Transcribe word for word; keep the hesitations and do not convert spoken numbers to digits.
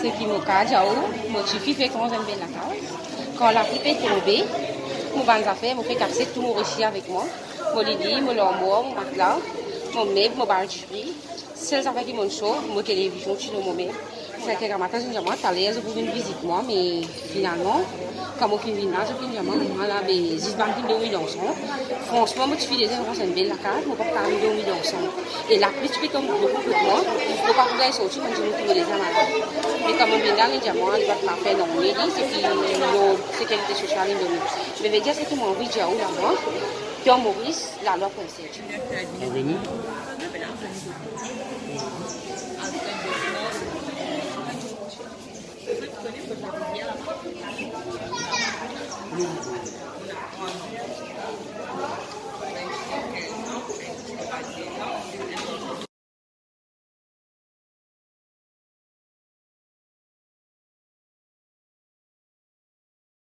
Seki mo kaz, aou, mo tifi fer kouma enn bel lakaz. Kan lapli pe tonbe, mo bann zafer, mo fer kasiet tou mo resi avek mwa. Mo lili, mo larmwar, mo matla, mo meb, mo bal dipli. Sel zafer ki mo sov, mo televizion ti lor mo meb. Seki gramatin zot inn dir mwa, taler zot pou vinn vizit mwa, me finalman, kan mo finn vinn la, zot finn dir mwa, mwa la, be, zis bann finn dormi dan sann. Fransman, mo tifi deza dan enn bel lakaz, mo pa kapav dormi dan sann. E lapli ti pe tonbe boukou kot mwa, mo pa pou gagn sorti, mo dir mo pou lezam ala. Me kan mo vinn la, li dir mwa, li pa kapav fer nanye, li, seki, non, sekirite sosial inn donn li. Me vedir seki mo anvi dir ou la, mwa, dan Moris, lalwa pou enn serti. Aveni.